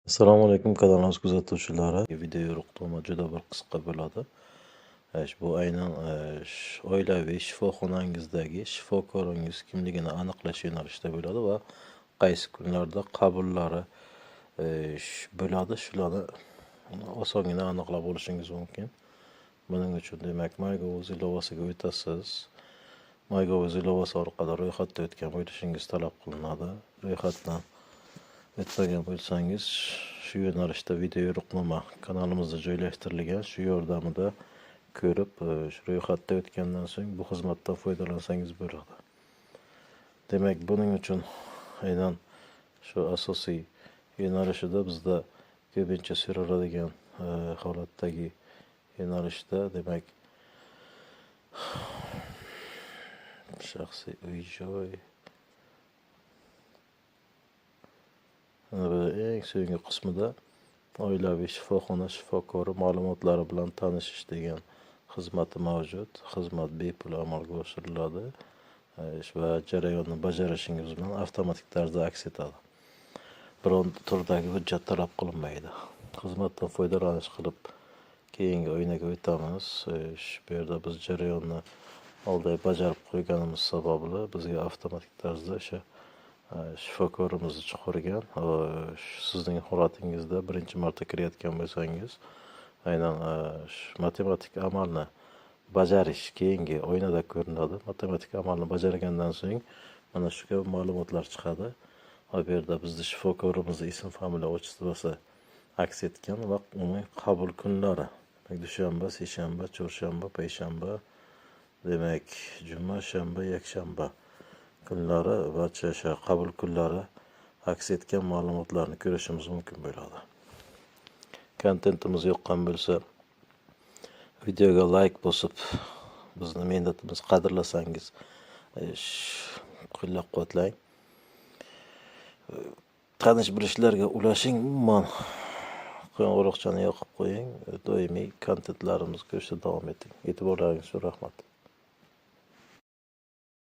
Assalomu alaykum, kanalimiz kuzatuvchilari. Video yo'riqnoma juda bir qisqa bo'ladi. Bu aynan oilaviy shifoxonangizdagi shifokoringiz kimligini aniqlash yo'nalishida bo'ladi va qaysi kunlarda qabullari bo'ladi, shularni osongina aniqlab olishingiz mumkin. Buning uchun, demak, MyGov ilovasiga o'tasiz. MyGov ilovasi orqali ro'yxatdan o'tgan bo'lishingiz talab qilinadi. Ro'yxatdan o'tmagan bo'lsangiz, shu yo'nalishda video yo'riqnoma kanalimizda joylashtirilgan, shu yordamida ko'rib, shu ro'yxatdan o'tgandan so'ng bu xizmatdan foydalansangiz bo'ladi. Demak, buning uchun aynan shu asosiy yo'nalishida bizda ko'pincha so'raladigan holatdagi yo'nalishda, demak, shaxsiy uy-joy, eng so'nggi qismida oilaviy shifoxona shifokori ma'lumotlari bilan tanishish degan xizmati mavjud. Xizmat bepul amalga oshiriladi va jarayonni bajarishingiz bilan avtomatik tarzda aks etadi. Biron turdagi hujjat talab qilinmaydi. Xizmatdan foydalanish qilib keyingi oynaga o'tamiz. Bu yerda biz jarayonni oldin bajarib qo'yganimiz sababli bizga avtomatik tarzda o'sha shifokorimizni chiqargan. Sizning holatingizda birinchi marta kirayotgan bo'lsangiz, aynan matematik amalni bajarish keyingi oynada ko'rinadi. Matematik amalni bajargandan so'ng mana shu kabi ma'lumotlar chiqadi. Va bu yerda bizni shifokorimizni ism, familiya, отчествоsi aks etgan va uning qabul kunlari. Demak, dushanba, seshanba, chorshanba, payshanba, demak, juma, shanba, yakshanba kunlari barcha o'sha qabul kunlari aks etgan ma'lumotlarni ko'rishimiz mumkin bo'ladi. Kontentimiz yoqqan bo'lsa, videoga like bosib, bizni mehnatimizni qadrlasangiz, qo'llab-quvvatlang. Tanish bilishlarga ulashing, umuman qo'ng'iroqchani yoqib qo'ying, doimiy kontentlarimizni ko'rishda davom eting. E'tiborlaringiz uchun rahmat.